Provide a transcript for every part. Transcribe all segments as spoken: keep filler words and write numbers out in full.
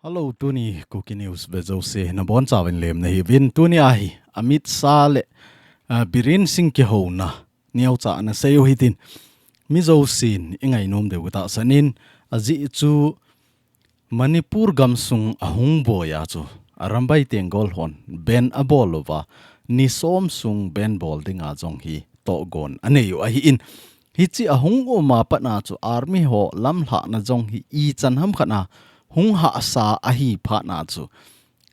Hello, tuni Kuki News ve jouse nabonchauvin lemna hiuvin. Tuni ahi Amit Shah le, ah, Biren Singh kihouna neocha ana seiu hitin, mi jousen ingainom diu katahsan in, ajeh chu Manipur gamsung ahung boi a chu Arambai Tenggol hon ban abol uva, ni som sung ban bol dinga jong hi tohgon aneiu ahin, hiche ahung um a pat a chu army ho lamlhahna jong hi ichan ham khat a hung hahsa ahi phat a chu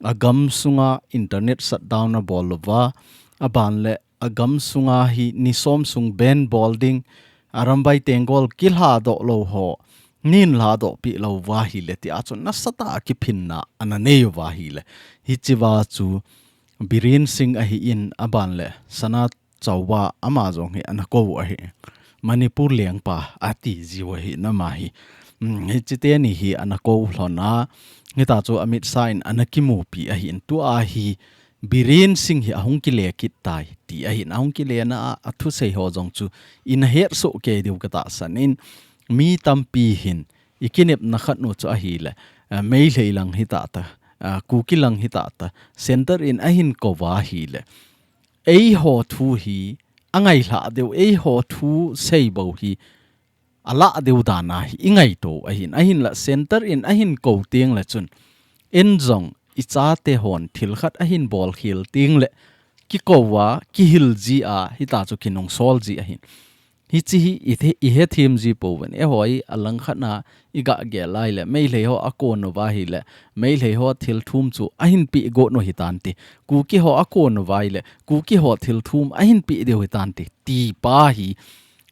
agamsunga internet shutdown abol uva, aban le agamsunga hi ni som sung ban bol ding, Arambai Tenggol kilhadoh lou ho nin lhadoh peh lou uva ahile tia chu nasatah a kiphinna ana neiuva ahile, hichea chu Biren Singh ahin, aban le Sana Chauba ama jong hi ana kou ahi. Manipur lengpa ati jiu ahi nama hi. Hmm, hiche teni hi ana kou lhon a, hitia chu Amit Shah in ana kimupi ahin, tua hi Biren Singh hi ahung kile kit tai ti ahin, ahung kilena a, athusei ho jong chu ina hetsoh kei diu katahsan in, mi tampi hin ikinepna khat nu chu ahile, ah, Meitei lang hitata, ah, Kuki lang hitata, center in ahin kouva ahile, eiho thu hi angailhah diu, eiho thusei bou hi alah diu dan ahi, ingaito ahin, ahinla center in ahin kou teng le chun, in jong ichate hon thil khat ahin bolkhel teng le, kikouva, kihil jia, hitia chu kinungsol ji ahin. Hiche hi ithe-, ihethem ji pouvin, eiho hi alang khat a igah gel lai le, Meitei ho akon uva ahile, Meitei ho thil thum chu ahin peh got u hitante, Kuki ho akon uva ahile, Kuki ho thil thum ahin peh diu hitante, tipa hi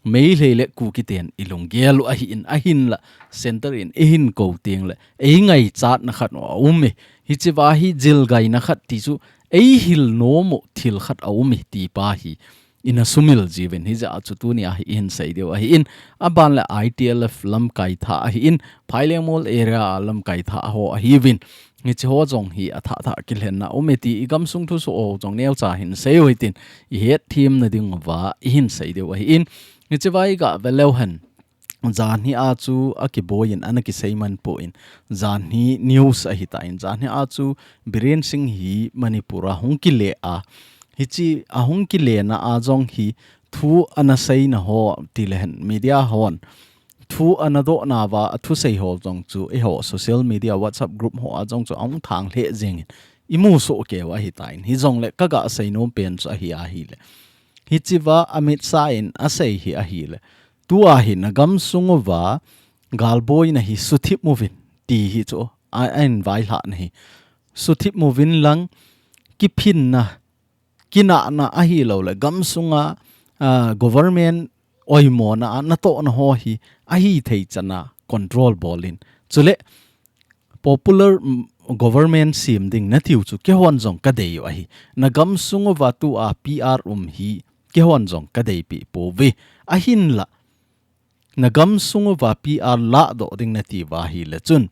Meitei le Kuki ten ilunggel u ahin, ahinla center in eihin kou teng le, eingaichatna khat u aume. Hichea hi jilgaina khat ti chu eihil nom u thil khat aume tipa hi ina sumil jiuvin, hijeh a chu tunia hi ihin sei diu ahin, aban le I T L F lamkai thah ahin, Phailengmol area a lamkai thah ho ahiuvin. Hiche ho jong hi athah thah kilhenna aume ti igamsung thusoh ho jong neocha hin seiu hitin, ihetthemna diuva ihin sei diu ahin. Hichea igah ve leu hen, janhi a chu akiboi in ana kisei man pon, janhi news ahitan, janhi a chu Biren Singh hi Manipur a hung kile a, hiche ahung kilena a jong hi thu ana seina ho ti le hen, media hon thu ana dohnauva, athusei ho jong chu eiho social media WhatsApp group ho a jong chu ahung thang lheh jengin imusoh keiu ahitan, hijongle kagah seinom pen chu ahi ahile, hichea Amit Shah in asei hi ahile, tua hi nagamsung uva galboina hi suthip uvin ti hi chu a, ahin vailhahna hi, suthip uvin lang, kiphinna, kinahna ahilouleh gamsunga, ah, government oimona a natohna ho hi ahithei chan a control bol in, chule popular, mm, government sem ding natiu chu keihon jong kadeiu ahi. Nagamsung uva tua P R um hi keihon jong kadeipeh pouve. Ahinla nagamsung uva P R lahdoh ding natiuva ahile chun,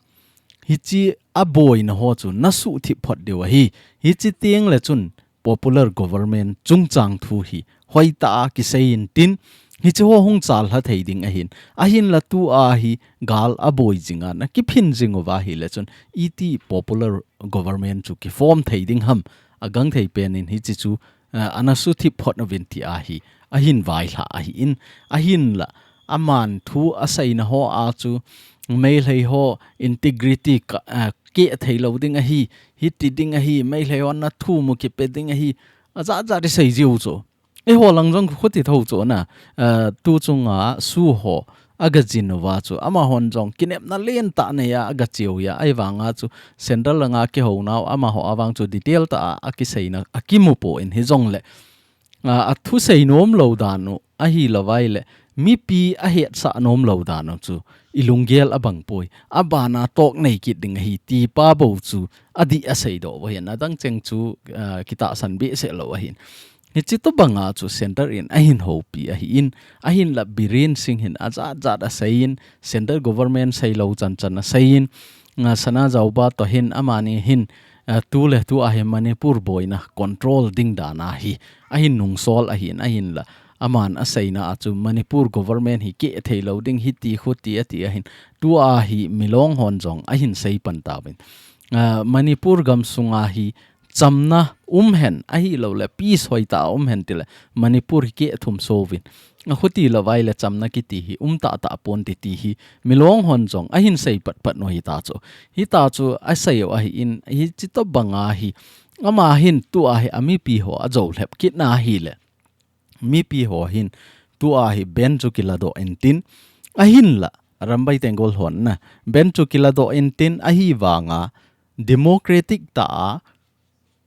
hiche aboina ho chu nasuhthip phot diu ahi. Hiche teng le chun popular government chungchang thu hi hoitah a kisei intin, hiche ho hung chalha thei ding ahin. Ahinla tua hi gal aboi jinga nakiphin jing uva ahile chun, iti popular government chu kiform thei ding ham, agangthei pen in hiche chu, ah, ana suthip phot uvin tia hi ahin vailhah ahin, ahinla aman thu aseina ho a chu Meitei ho integrity ka, ah, keh thei lou ding ahi, hiti ding ahi, Meitei hon na thu mu kipe ding ahi, ajat jat isei jiu chu. Eiho lang jong khuti tho chu na, ah, tu chunga SoO ho agajin uva chu, amahon jong kinepna lentah nei a agacheu uva, ahivanga chu central langa kihounau amaho avang chu detail tah a akiseina akimu pon, hijongle, ah, athusei nom lou dan u ahilouvai le, mipi ahetsah nom lou dan u chu ilunggel abang poi, abana toh nei kit ding ahi tipa bou chu adih aseidoh uva ahin, adang cheng chu, ah, kitahsan behseh lou ahin. Hiche tobanga chu center in ahin houpi ahin, ahinla Biren Singh hin ajat jat asei in, center government seilou chan chan asei in, ah, Sana Chauba toh hin amani hin, ah, tu le tu a hi Manipur boina control ding dan ahi, ahin nungsol ahin, ahinla aman aseina a chu Manipur government hi keh thei lou ding hiti khuti ati ahin, tua hi milong hon jong ahin sei pan tauvin. ah, Manipur gam sunga hi chamna um hen, ahilou le peace hoitah a um hen tile Manipur hi keh thum souvin. Akhuti lou vai le chamna kiti hi um tahtah ponte ti hi Milong hon jong ahin sei patpat u hita chu. Hita chu asei u ahin, hichi tobanga hi ama hin tua hi amipi ho ajoulhep kitna hile mipi ho hin tua hi ban chu kiladoh intin, ahinla Arambai Tenggol hon na ban chu kiladoh intin, ahivanga democratic tah a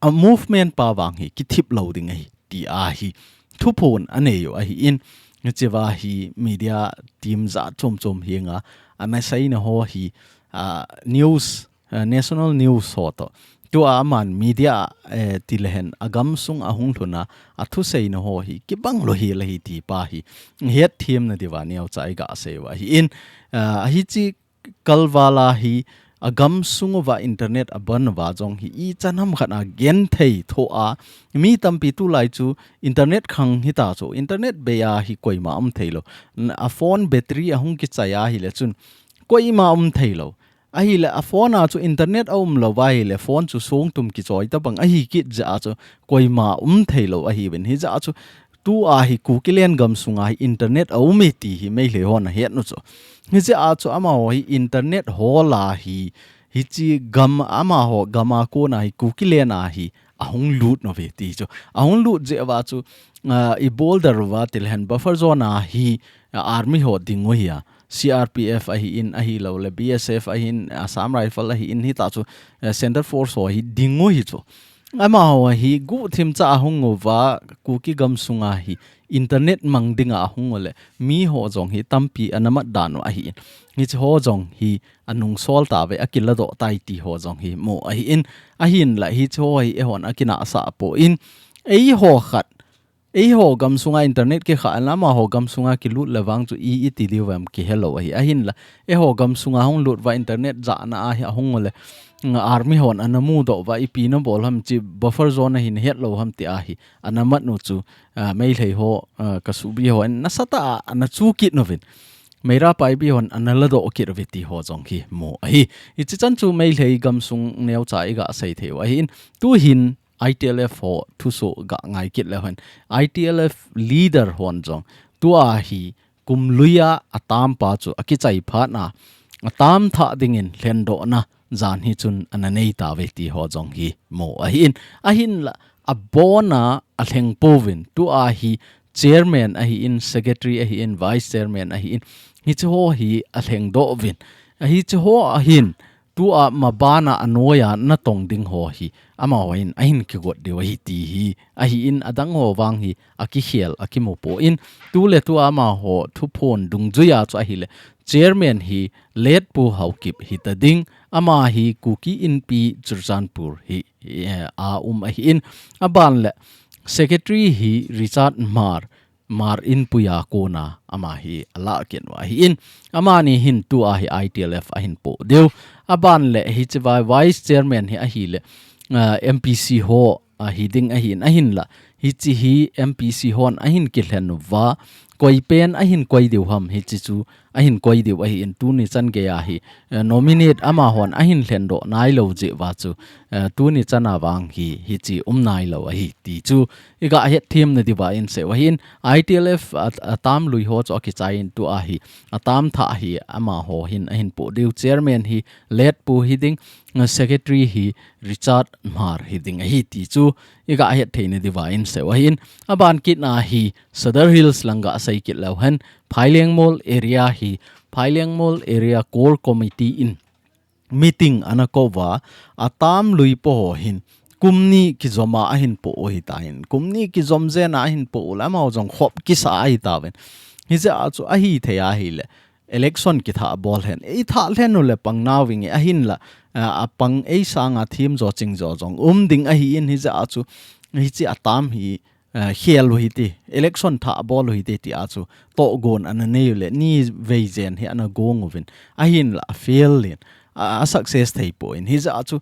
a movement pa vang hi kithip lou ding ahi ti ahi thuphon anei u ahin, hichea hi media team jat chom chom henga ana seina ho hi, ah, news, ah, national news ho toh, tua aman media, eh, tilehen agam sung ahung lhuna athuseina ho hi kibang lou hel ahi ti pa hi hetthem na diuva neocha iga sei u ahin, ah, hichi kalvala hi agam sung uva internet abon uva jong hi ichan ham khat a genthei thoh a, mi tampi tulai chu internet khang hita chu, internet bei a hi koima um theilou. N-, a phone battery ahung kichai ahile chun koima um theilou. Ahile a phone a chu internet aum lou va ahile phone chu songtum kichoi tabang ahi kit jeh a chu koima um theilou ahiuvin. Hijeh a chu tua hi Kukiland gam sunga hi internet aum e ti hi Meitei hon ahet u chu. Hijeh a chu amaho hi internet hol a hi, hichi gam amaho gam a kona hi Kukiland a hi ahung lut uve ti chu. Ahung lut jeh uva chu, ah, ibol der uva tilehen buffer zone a hi, ah, army ho ding u hi a. C R P F ahin, ahilou le B S F ahin, Assam Rifle ahin, hita chu, eh, Centre Force ho hi ding u hi chu. Amaho hi guhthim cha ahung uva, Kuki gam sunga hi internet mang dinga ahung u le, mi ho jong hi tampi ana mat dan u ahin. Hichi ho jong hi anungsol tauve, akiladoh tai ti ho jong hi mu ahin. Ahinla hichi ho hi eihon akinahsah poi. Eiho khat Eiho gam sunga internet kikhah a, amaho gam sunga kilut le vang chu i, iti diu vem kihelou ahi. Ahinla, eiho gam sunga hung lut uva internet jahna a hi ahung u le, nga army hon ana mudoh uva ipi nabol ham chi buffer zone ahin hetlou ham ti a hi. Ana mat u chu, ah, Meitei ho, ah, kasuhbi hon nasatah a ana chu kit uvin. Meira Paibi hon ana ladoh kit uve ti ho jong hi mu ahi. Hichi chan chu Meitei gam sung neocha iga sei thei u ahin. Tuhin I T L F ho thusoh ga ngai kit leu hen, I T L F leader hon jong tua hi kum lui a atam pa chu akichai phat na, atam thah dingin lhendohna jan hi chun ana nei tauve ti ho jong hi mu ahin. Ahinla abon a alheng pouvin, tua hi chairman ahin, secretary ahin, vice chairman ahin, hichi ho hi alhengdoh uvin. Hichi ho ahin, tua maban a anoiya natong ding ho hi amaho in ahin kigot diu ahi ti hi ahin, adang ho vang hi akikhel akimu poi. Tuletua amaho thuphon dungjuiya chu ahile, chairman hi Late Pu Haokip hita ding, ama hi Kuki Inpi Churachandpur hi, eh, a um ahin, aban le secretary hi Richard Hmar, Hmar Inpuia kona ama hi alah kit u ahin. Amani hin tua hi I T L F ahin poh diu. Aban le hichi vai vice chairman hi ahile, ah, M P C ho ahi ding ahin, ahinla. Hichi hi M P C hon ahin kilhen uva. Koi pen ahin koi diu ham hichi chu ahin koi diu ahin, tuni chan geiya hi, eh, nominate amahon ahin lhendoh nailou jeh uva chu, eh, tuni chan a vang hi, hichi um nailou ahi ti chu iga hetthemna diuva insei u ahin. I T L F a, atam lui ho chu akichai in tua hi, atam thah hi amaho hin ahin poh diu, chairman hi Late Pu hi ding, eh, secretary hi Richard Hmar hi ding ahi ti chu iga hetthei na diuva insei u ahin. Aban kit na hi Sadar Hills lang ga sei kit leu hen, Phailengmol area hi, Phailengmol area core committee in meeting ana kou va, atam lui po ho hin kum ni kijom a ahin poh u hitan, kum ni kijom jeng a ahin poh u le amaho jong khop kisa ahi tauvin. Hijeh a chu ahithei ahile, election kithah bol hen, eithah lhen u le pang nauvinge, ahinla, a, apang ei sanga themjo chingjo jong um ding ahin, hijeh a chu hichi atam hi, eh, khel u hite, election thah bol u hite tia chu tohgon ana nei u le, ni vei jen hi ana gong uvin, ahinla a fail in, a, a success thei poi. Hijeh a chu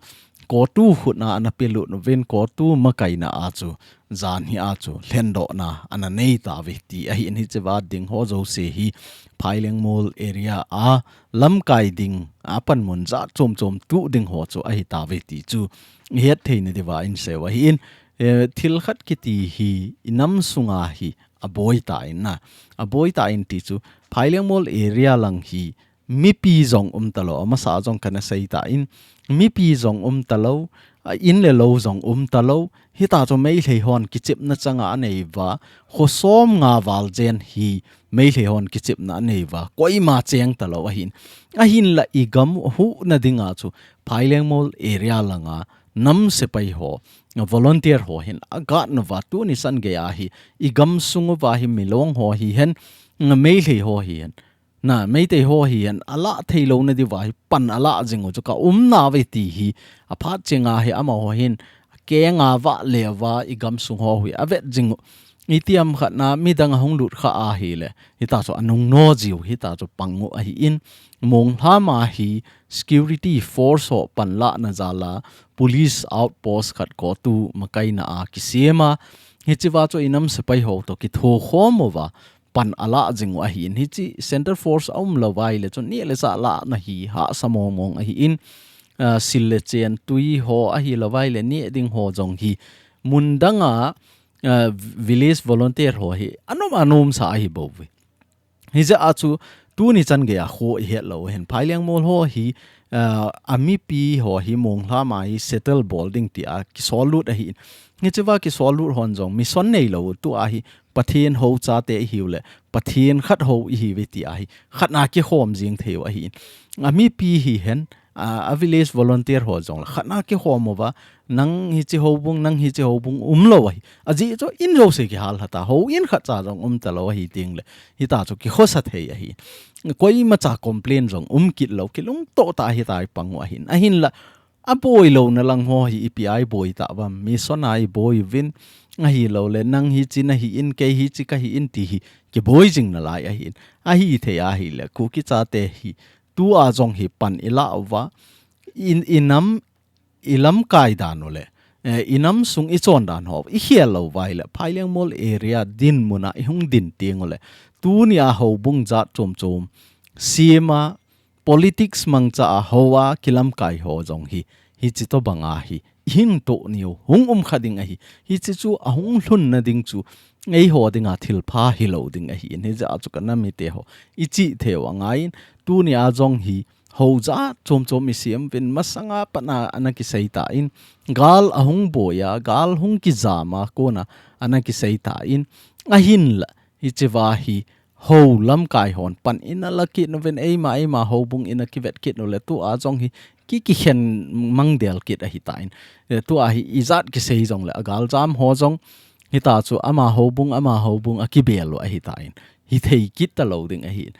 COTU khutna ana pelut uvin, COTU makaina a chu, jan hi a chu, lhendohna ana nei tauve ti ahin, hichea ding ho jouse hi, Phailengmol area a lamkai ding, a panmun jat chom chom tuh ding ho chu ahi tauve ti chu, i het theina diuva in sei u ahin, eh, thil khat kiti hi, i nam sunga hi, aboi tan na, aboi tan ti chu, Phailengmol area lang hi, mipi jong um talou, amasa jong kana sei tan, mipi jong um talou, a in le lou jong um talou, hita chu Meitei hon kichepna chang anei uva, kho som nga val jen hi Meitei hon kichepna anei uva, koima cheng talou ahin. Ahinla i gam huhna dinga chu Phailengmol area langa nam sepai ho, volunteer ho hin agat nauva tuni chan geia hi, i gam sung uva hi Milong ho hihen, Meitei ho hihen, na, Meitei ho hihen, alah thei louna diuva hi pan alah jing u chu ka um nauve ti hi, aphat chenga hi amaho hin, akenga vah le uva, i gam sung ho hi, avet jing u. Itiham khat na, midang ahung lut kha ahile, hita chu anung no jiu, hita chu pang u ahin, Monglhama hi security force ho panlahna jal a, police outpost khat COTU makaina a kisem a, hichea chu i nam sepai ho toh kithokhom uva, pan alah jing u ahin, hiche center force aum lou uva ahile chun neh le chah lahna hi hahsa mong mong ahin, ah, sil le chen tui ho ahilou uva ahile neh ding ho jong hi mun danga, ah, village volunteer ho hi anom anom sa ahi bouve. Hijeh a chu tuni chan geia kho i het lou hin Phailengmol ho hi, ah, amipi ho hi Monglhama hi settle bol ding tia kisol lut ahin. Hichea kisol lut hon jong mission nei lou, tua hi Pathen ho chate ihiu le, Pathen khat ho ihiuve tia hi, khatna kikhom jing thei u ahin. Amipi hihen, a, a village volunteer ho jong le, khatna kikhom uva, nang hiche houbung, nang hiche houbung um lou ahi. Ajeh chu in jouse kihal lha ta, houin khat cha jong um talou ahi teng le, hita chu kikhosa thei ahi. Koima cha complain jong um kit lou, kilungto tah a hita i pang u ahin. Ahinla, aboi louna lang ho hi ipi a i boi tauvam, mission a i boi uvin, ahilou le, nang hiche nahin, kei hiche kahin ti hi, kiboi jing nalai ahin. Ahithei ahile, Kuki chate hi, tua jong hi pan i lah uva, i, i nam, i lamkai dan u le, eh, i nam sung i chon dan ho, i khel lou uva ahile, Phailengmol area dinmun a i hung din teng u le, tunia houbung jat chom chom, sem a, politics mangcha a hou a kilamkai ho jong hi, hiche tobang a hi, i hing toh niu, hung um kha ding ahi, hiche chu ahung lhunna ding chu, eiho dinga thil pha hilou ding ahin, hijeh a chu ka nam mite ho, i chih thei u angaiyin, tunia jong hi, hou jat chom chom i sem uvin, masanga pat a ana kisei tan, gal ahung boi a, gal hung kijam a, kona ana kisei tan, ahinla, hichea hi, hou lamkai hon pan ina la kit uvin eima, eima houbung ina kivet kit u le tua jong hi ki, kikhen mang del kit ahi tan. Eh, tua hi ijat kisei jong le agal jam ho jong hita chu ama houbung, ama houbung a kibel u ahi tan. Hithei kit talou ding ahi.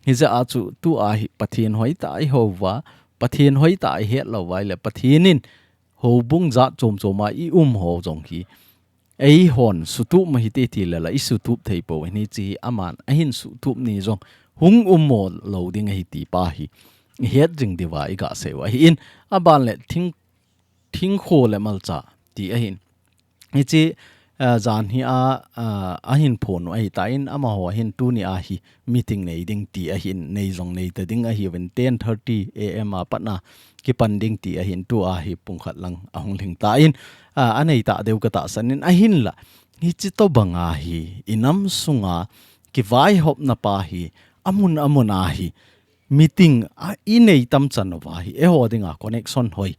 Hijeh a chu tua hi Pathen hoitah i hou uva, Pathen hoitah i het lou uva ahile Pathen in houbung jat chom chom a i um ho jong hi eihon sutup ma hite ti le la i sutup thei pou, hiche hi aman ahin sutup ni jong hung um mo lou ding ahi ti pa hi i het jing diuva i ga sei u ahin, aban le thing, thingkho le malcha ti ahin. Hiche, ah, jan hi a, ah, ahin phon u ahi tan, amaho ahin tunia hi meeting nei ding ti ahin, nei jong nei ta ding ahiuvin, ten thirty A M a pat a kipan ding ti ahin, tua hi pung khat lang ahung lhing tan, a, anei ta diu ka tahsan in ahinla. Hiche tobang a hi, i nam sunga kivaihopna pa hi, amun amun a hi, meeting a i nei tam chan uva hi, eiho dinga connection hoi,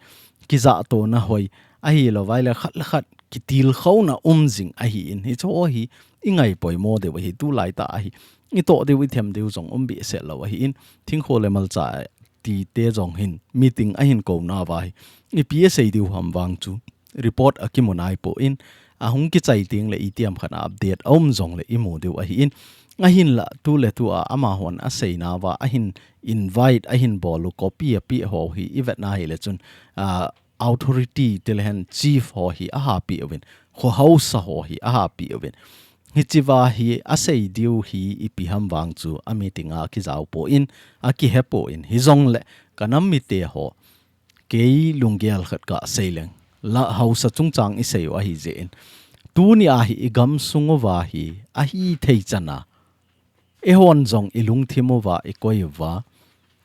kijatona hoi, ahilou uva ahile khat le khat kitilkhouna um jing ahin, hiche ho hi, i ngai poimo diu ahi, tulai tah a hi, i toh diu, i them diu jong um behseh lou ahin, thingkho le malcha ti te jong hin, meeting ahin kou nauva hi, ipi asei diu ham vang chu, report a kimu nai poi, ahung kichai teng le itiham khat a update aum jong le i mu diu ahin, ahinla tu le tua amahon asei nauva, ahin invite, ahin bol u copy a pe ho hi i vet na hile chun, ah, authority ti le hen chief ho hi aha pe uvin, kho haosa ho hi aha pe uvin. Hichea hi asei diu hi ipi ham vang chu a meeting a kijao poi, akihe poi, hijong le ka nam mite ho, kei lunggel khat kasei leng. La haosa chungchang isei u ahi jeh in. Tuni a hi igam sung uva hi, ahithei chana. Eihon jong ilungthim uva, ikoi uva.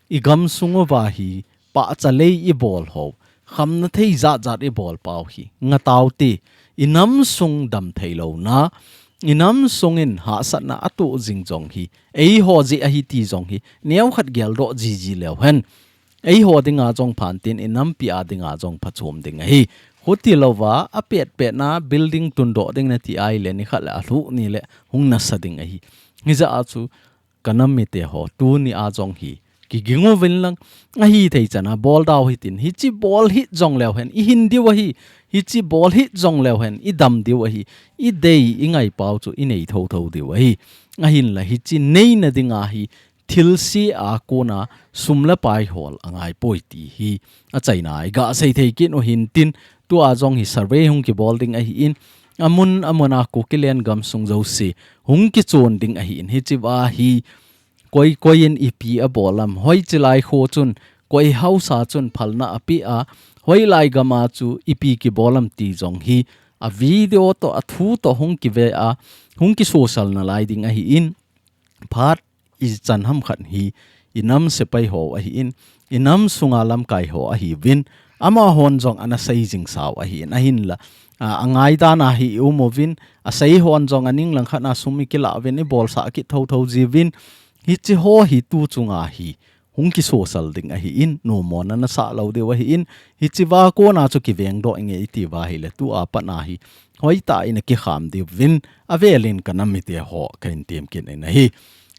Igam sung uva hi, pahcha lei ibol ho. Khamna thei jat jat ibol pau hi. Ngatau te, inam sung dam thei louna. Inam sung in hahsatna atoh jing jong hi. Eiho jeh ahi ti jong hi. Neokhat geldoh jiji leu hen. Eiho dinga jong phantin inampi a dinga jong phachom ding ahi. Khuti louva, apet petna building tundoh ding nati ahile nikhat le alhuh ni le hung nasa ding ahi. Hijeh a chu kanam mite ho, tuni a jong hi. Kiging uvin lang, ahithei chana, bol dau hitin, hichi bol hih jong leu hen, ihin diu ahi, hichi bol hih jong leu hen, idam diu ahi, idei, ingai pau chu, inei thotho diu ahi. Ahinla, hichi neina dinga hi, thilse a kona sum le pai hol angai poi ti hi achaina a iga sei thei kit u hintin, tua jong hi survey hung kibol ding ahin, amun amun a Kuki lengam sung jouse hung kichon ding ahin, hichea hi koi koi in ipi abol am, hoiche lai kho chun, koi haosa chun phalna apeh a, hoilai gam a chu ipi kibol am ti jong hi, a video toh, a thu toh hung kive a, hung kisocial nalai ding ahin, phat ichan ham khat hi, inam sepai ho ahin, inam sunga lamkai ho ahiuvin, amahon jong ana sei jing sau ahin, ahinla, a, angaidan a hi i um uvin, asei hon jong aning lang khat a sum ikilah uvin, ibolsah kit thotho jiuvin, hichi ho hi tu chunga hi, hung kisocial ding ahin, nommo na nasah lou diu ahin, hichea kona chu kivengdoh inge iti uva ahile, tua pat a hi, hoitah in akikham diuvin, avel in kanam mite ho, kahin tem kit in ahi.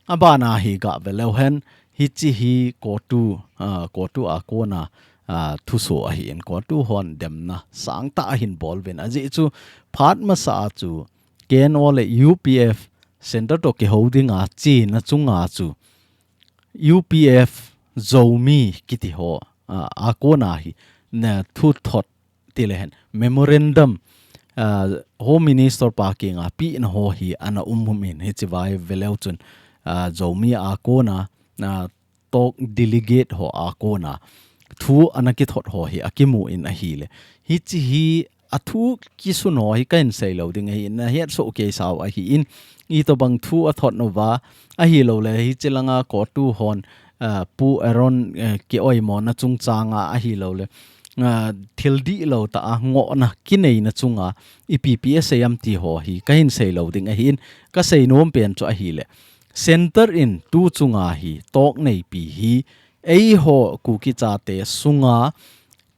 Abana hi gave leu hen, hichi hi COTU, a, COTU a kona, a, thuso ahin, COTU hon demna sangtah ahin bol uvin. Ajeh chu, phat masa a chu, K N O le U P F, center toh kihou dinga chena chunga chu, U P F Zomi kiti ho, a, a kona hi, na thu thot ti le hen, memorandum, a, Home Minister pa kinga pehna ho hi ana um um in, hichea hi ve leu chun, a, Zomi a kona, a, talk delegate ho a kona, thu ana kithot ho hi akimu in ahile. Hichi hi a thu kisun ho hi kahin sei lou ding ahin, nahet soh kei sau ahin, itobang thu athot uva, ahilou le, hichi langa COTU hon, a, Pu Aaron, a, kioimo na chungchanga ahilou le, a, thil dihlou tah a ngohna kineina chunga, ipi ipi asei am ti ho hi, kahin sei lou ding ahin, kasei nom pen chu ahile. Center in tu chunga hi, talk neipi hi, eiho Kuki chate sunga,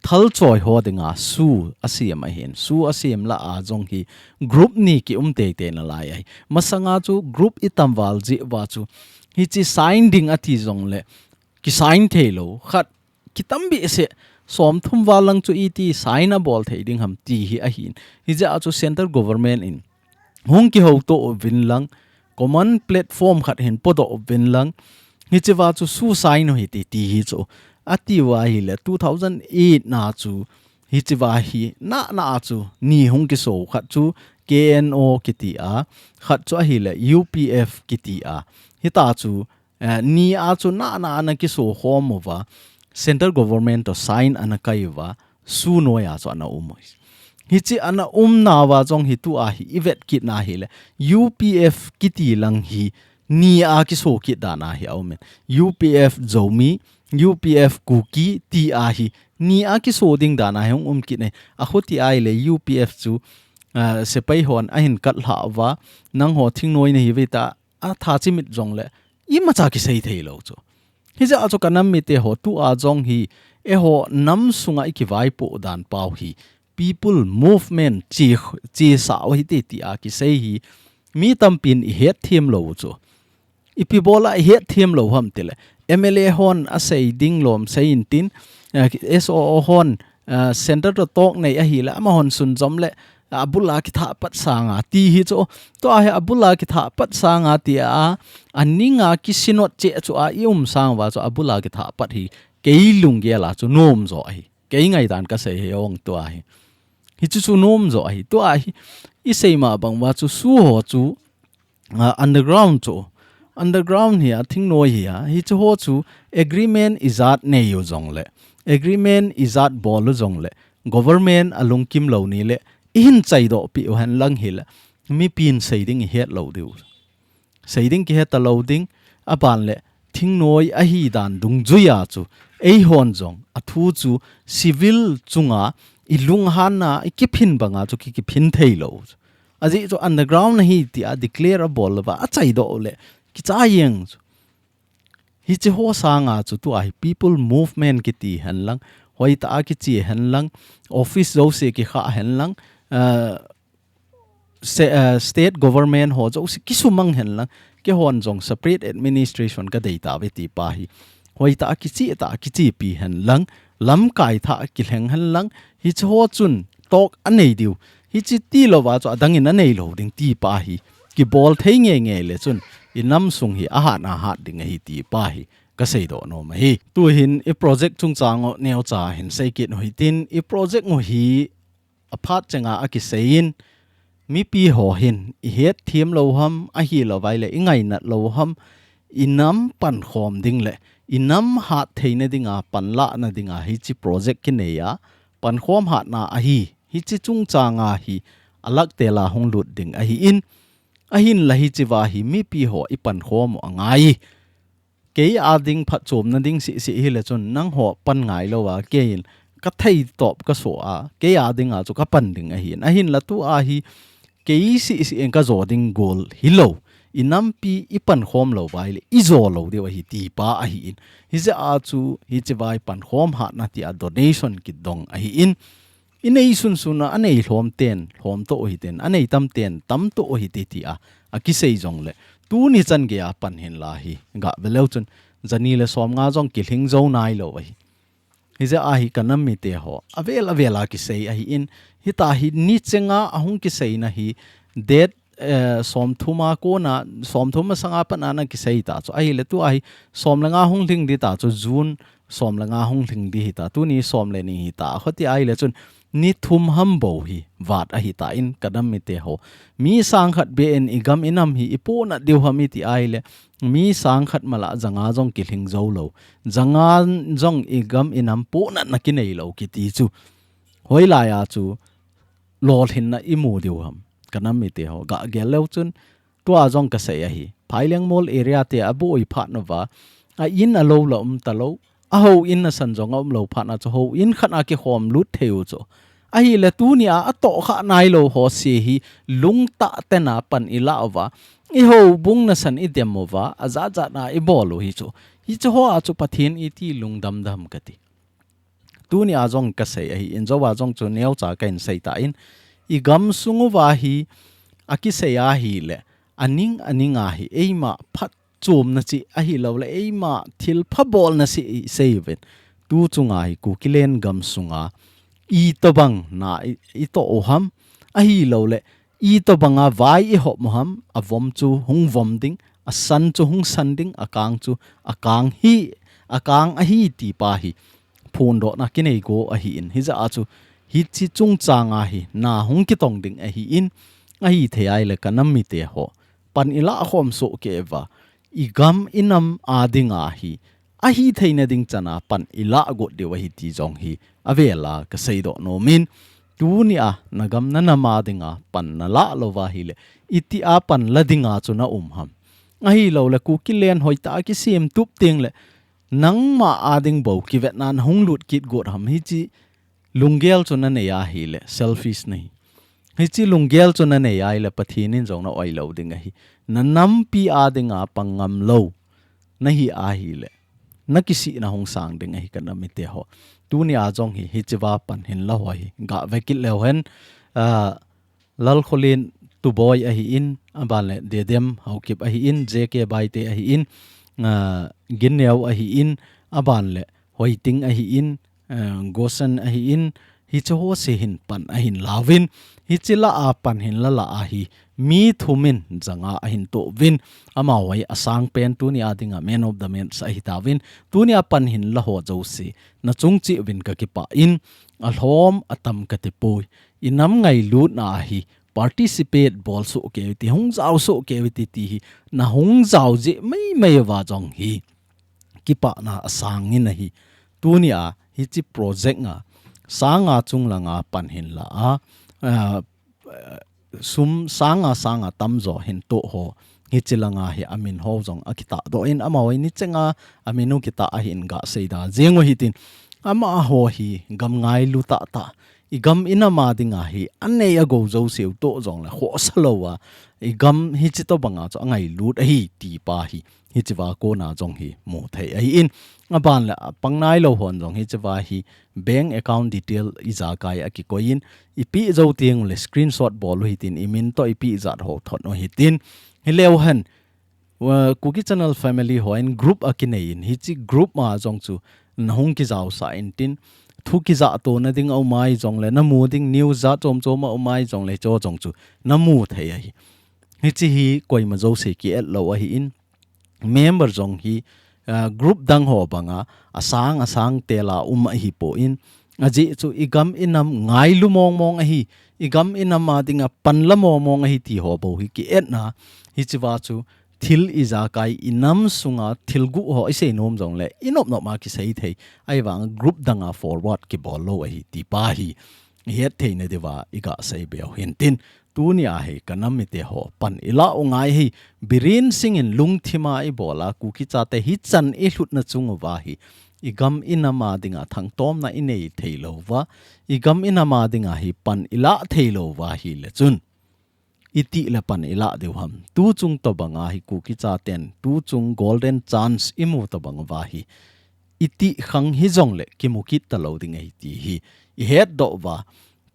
thalchoi ho dinga SoO asem ahin. SoO asem lah a jong hi group ni kium teitei nalai ahi. Masanga chu group itam val jeh uva chu. Hichi sign ding ati jongle kisign thei lou. Khat kitam behseh somthum val lang chu iti sign abol thei ding ham ti hi ahin. Hijeh a chu center government in hung kihouto uvin lang, common platform khat hin podoh uvin lang, hichea chu SoO sign u hite ti hi chu. Ati uva ahile two thousand eight na chu, hichea hi nana a chu ni hung kiso, khat chu K N O kiti a, khat chu ahile U P F kiti a. Hita chu, eh, ni a chu nana ana kiso khom uva, center government toh sign ana kai uva, SoO noi a chu ana um u. Hichi ana umna uva jong hi tua hi ivet kit na hile, U P F kiti lang hi ni a kiso kit dan a hi aum in. U P F Zomi, U P F Kuki ti a hi ni a kiso ding dan a hi hung um kit ne. Akhuti ahile U P F chu, ah, sepai hon ahin katlhah uva, nangho thingnoi nahiuve tia atha chimit jongle, imacha kisei thei lou chu. Hijeh a chu kanam mite ho tua jong hi, eiho nam sunga ikivaipoh dan pau hi, people movement chi, chi sa u hite tia kisei hi, mi tampin ihet them lou chu. Ipi bola ihet them lou ham tile, M L A hon asei ding lom sei intin, eh, S O O hon, eh, center toh talk nei ahile, amahon sunjom le, abula kithah pat sanga ti hi chu. Tua hi abula kithah pat sanga tia, aninga kisinot cheh chu a i um sang uva chu abula kithah pat hi kei lunggel a chu nom jo ahi. Kei ngaidan kasei hi ong tua hi. Hichu chu nom jo ahi. Tua hi isei ma bang uva chu SoO ho chu, ah, underground chu. Underground hi a, thingnoi hi a. Hichu ho chu agreement ijat nei u jongle, Agreement ijat bol u jongle, government alungkim lou nile, ihin chaidoh peh u henlang hile, mipin seiding ihet lou diu. Seiding kihet talou ding, aban le, thingnoi ahidan dungjuia chu, eihon jong, athu chu, civil chunga, ilunghanna, ikiphin banga chu, ki, kiphin theilou. Ajeh chu underground ahi tia declare abol louva, achaidoh le, kichai jeng chu. Hiche ho sanga chu tua hi people movement kiti henlang, hoitah a kiche henlang, office jouse kikha henlang, ah, se-, ah, state government ho jouse kisumang henlang, keihon jong separate administration kadei tauve ti pa hi. Hoitah a kiche tah a kichepi henlang, lamkai thah a kilheng henlang, hiche ho chun talk anei diu. Hiche tilouva chu adangin anei lou ding ti pa hi. Kibol thei ngeingei le chun, inam sung hi ahatna hat ding ahi ti pa hi. Kaseidoh nom ahi. Tuhin i project chungchang u neocha hin seikit u hitin, i project u hi aphat chenga akiseiyin, mipi ho hin ihet them lou ham, ahilouvai le ingainat lou ham, inam pankhom ding le, inam hat theina dinga, panlahna dinga, hiche project kinei a, pankhom hatna ahi, hiche chungchanga hi, alak tela hung lut ding ahin, ahinla hicheva hi mipi ho ipankhom u angai. Kei a ding phatchomna ding seh seh hile chun nangho pan ngailouva, keiin kathei top kasoh a, kei a dinga chu kapan ding ahin. Ahinla tua hi, kei seh seh in kajo ding gol hilou. Inampi ipankhom louvai le, ijo lou diu ahi ti pa ahin. Hijeh a chu, hicheva ipankhom hatna tia donation kidong ahin. Inei sunsun a, anei lhom ten, lhom toh u hiten, anei tam ten, tam toh u hite tia, akisei jongle. Tuni chan geiya pan hinla hi, gave leu chun, jani le somnga jong kilhing jou nailou ahi. Hijeh a hi kanam mite ho, avel avel a kisei ahin, hitia hi ni chenga ahung kiseina hi, date, eh, somthum a kona, somthum masanga pat a ana kisei ta chu. Ahile tua hi, som le nga hung lhing ding ta chu, June, som le nga hung lhing ding hita, tuni som le ni hita, khuti ahile chun, ni thum ham bou hi, vat ahitan, kanam mite ho. Mi sang khat beh in igam inam hi, ipohnat diu ham iti ahile, mi sang khat mala janga jong kilhing jou lou. Janga jong igam inam pohnatna kinei lou kiti chu. Hoilai a chu, lolhinna imu diu ham. Kanam mite ho, gagel leu chun, tua jong kasei ahi. Phaileng Mol area te aboi phat nauva, a in alou la um talou, a houin nasan jong aum lou phat na chu houin khat a kikhom lut thei u chu. Ahile tunia atohkhah nailou ho se hi lungtah tena pan ilah uva, i houbung nasan idem uva, ajat jat na ibol u hi chu. Hiche hoa chu Pathen iti lungdam dem kati. Tunia jong kasei ahin, jouva jong chu neocha kahin seitan, igam sung uva hi akisei ahile, aning aning a hi eima phatchomna cheh ahilouleh, eima thilpha bolna cheh isei uvin. Tu chunga hi Kukiland gam sunga itobang na i, itoh u ham, ahilouleh, itobanga vai ihop u ham, avom chu hung vom ding, asan chu hung san ding, akang chu akang hi, akang ahi ti pa hi phondohna kinei go ahin, hijeh a chu hiche chungchanga hi na hung kitong ding ahin, ahithei ahile kanam mite ho, pan ilah khom soh kei uva, igam inam a dinga hi, ahitheina ding chana pan ilah got diu ahi ti jong hi, avela kaseidoh nomin, tunia nagam nanam a dinga pan nalah louva ahile, itia pan la dinga chu naum ham. Ahilouleh Kukiland hoitah a kisem tup tengle, nangma a ding bou kivetna nahung lut kit got ham, hiche lunggel chu nanei ahile, selfish nahi. Hiche lunggel chu nanei ahile, Pathen in jong na-oi lou ding ahi. Nanampi a dinga pang ngam lou nahi ahile, nakisihna hung sang ding ahi kanam mite ho. Tunia jong hi, hicheva pan hinla ho hi, gave kit leu hen, ah, Lalkholen Tuboi ahin, aban le Dedem Haokip ahin, J K Baite ahin, ah, Ginneo ahin, aban le Hoiting ahin, ah, Gosen ahin, hiche ho se hin pan ahin lauvin, hiche la a pan hinla la a hi, mi thum in janga ahin toh uvin, amaho hi asangpen tunia dinga man of the match ahitauvin, tunia pan hinla ho jouse, nachung cheh uvin kakipah in, alhom atam katipoi. Inam ngailutna a hi participate bol soh kei uvin ti, hung jao soh kei uvin ti, ti hi nahung jao jeh meimei uva jong hi kipahna asang in ahi. Tunia hichi project nga, sanga chung langa pan hin la a, ah, sum sanga sanga tamjo hin to ho, hichi langa hi amin ho jong akita do in ama hoi ni chenga amin u kita ahin ga seida. Jeng u hitin, ama ho hi gam ngailu tah tah, i gam i nam a dinga hi anei agou jo seu to jong le khosa lo a, i gam hichi to banga chu angailut ahi ti pa hi, hichi va kona jong hi mu thei ahi in. Aban le apang nai lo hon jong hichi va hi bank account detail i jakai a kikoi in, i pi jo tieng le screenshot bol u hitin, i min to i pi jat ho thot u hitin. Hi leu hen, uh, Kuki Channel family ho in group a kinei in, hichi group ma jong chu na hung kijao sa in tin, thu kija to na ding a umai jong le, na mu ding news ja chom chom a umai jong le, cho jong chu na mu thei ahi. Hichi hi koima jo se ki et lo ahi in, member jong hi, ah, group dang ho banga asang asang tela um ahi po in, aji chu i gam i nam ngailu mong mong ahi, i gam i nam a dinga pan la mong mong ahi ti ho bo hi ki etna, hichi va chu thil i jakai i nam sunga thil gu ho i sei nom jong le i nop nop ma ki sei thei, ahi vang group danga forward ki bol lo ahi ti pa hi i het thei na diva i ga sei beu hin tin. Tuni a hi ka nam mite ho pan i la u ngai hi, Biren Singh in lungthima i bola Kuki chate hi chan i hlutna chung uva hi, i gam i nam a dinga thangtomna i nei thei lo va, i gam i nam a dinga hi pan i la thei lo va hi le chun, i ti le pan i la deu ham. Tu chung to banga hi Kuki chaten tu chung golden chance i mu to bang uva hi, i ti khang hi jong le ki mu kit ta lo ding ahi ti hi i het do va.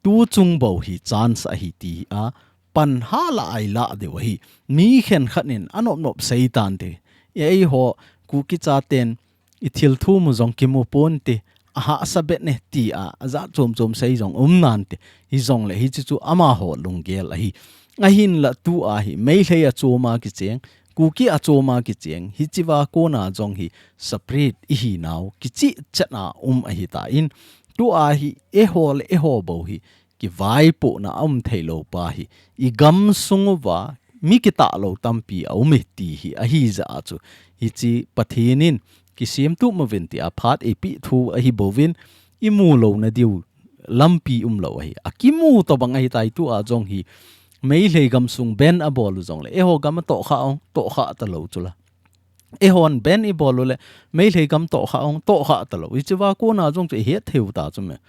Tu chung bo hi chance ahi ti a pan ha la ai la deu ahi. Mi khen khat nin a nop nop sei tan te. Ei ho Kuki chaten i thil thu mu jong ki mu pon te. A hahsa bet ne ti a, a ja chom chom sei jong um nan te. Hi jong le hichi chu ama ho lunggel ahi. Ahin la tu a hi Meitei a chom a kicheng, Kuki a chom a kicheng, hichi va kona jong hi separate i hi nau kichi chet na um ahi ta in, tu a hi eiho le eiho bo hi kivaipohna a um thei lo pa hi, i gam sung uva mi kitah lo tampi a um e ti hi ahi ja a chu, hichi Pathen in kisem tup mo vin ti a phat i pi thu ahi bo vin, i mu lo na diu lampi um lo ahi. A kimu to bang ahi tai tu a jong hi, Meitei gam sung ban a bol u jong le, eiho gam a to kha ong, to kha ta lo chu la. Eihon ban i bol u le, Meitei gam to kha ong, to kha ta lo. Hichi va kona jong chu i het thei u ta chu me.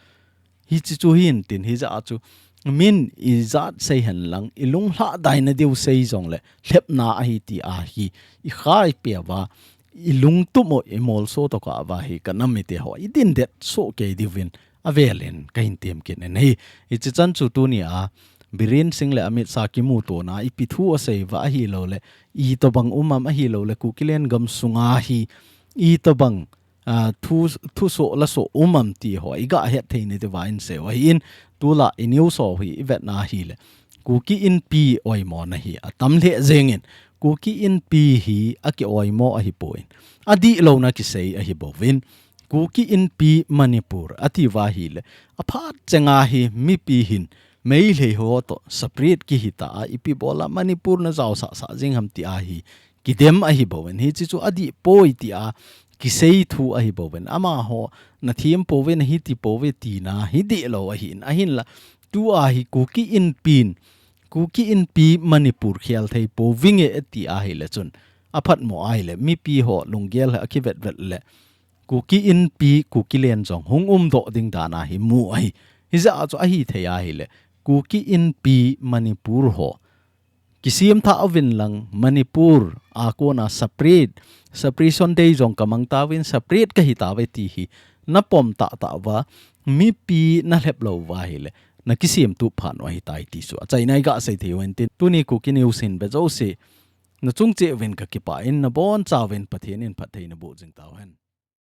Hichi chu hin tin hi ja chu. Min i jat sei hen lang, i lunglha dai na diu sei jong le, hlepna ahi ti a hi, i khai pia va, i lungtup mo i molso to ka va hi ka nam mite ho. I din det so kei diu vin, a vel in ka hin tem kin en hi. Hichi chan chu tuni a, Biren Singh le Amit Shah kimu to na, i pi thu a sei va ahi lo le, i to bang um am ahi lo le, Kuki len gam sunga hi, i to bang, ah, thu, thu so la so um am ti ho, i ga het thei ni ti va in sei u ahi in, tu la i news ho hi i vet na hi le. Kuki Inpi oimo na hi a tam le jeng in, Kuki Inpi hi a ki oimo ahi po in. A di lo na ki sei ahi bo vin. Kuki Inpi Manipur a ti va hi le. A phat chenga hi mipi hin Meitei ho to separate ki hi ta a, i pi bola Manipur na jao sa sa jing ham ti a hi. Ki dem ahi bo vin. Hichi chu a di poi ti a ki sei thu ahi bo vin. Ama ho na thiem po vin hi ti po ve ti na hi di lo ahi in. Ahin la tu a hi Kuki Inpin, Kuki Inpi Manipur khel thei po vinge e ti a hi le chun. A phat mo a hi le, mipi ho lunggel a ki vet vet le. Kuki Inpi, Kuki len jong hung um do ding dan a hi mu ahi. Hi ja chu ahi thei a hi le. Kuki Inpi Manipur ho. Kisem tha a vin lang Manipur a kona separate, separation day jong ka mang ta vin separate ka hi ta ve ti hi. Na pom ta ta va, mipi na hlep lo va hi le. Na kisem tup phan u ahi tai ti chu. A chai nai ga sei thei u hen tin. Tuni Kuki News hin be jo se. Na chung che vin ka kipa in na bon cha vin Pathen in phat thei na bu jing ta u hen.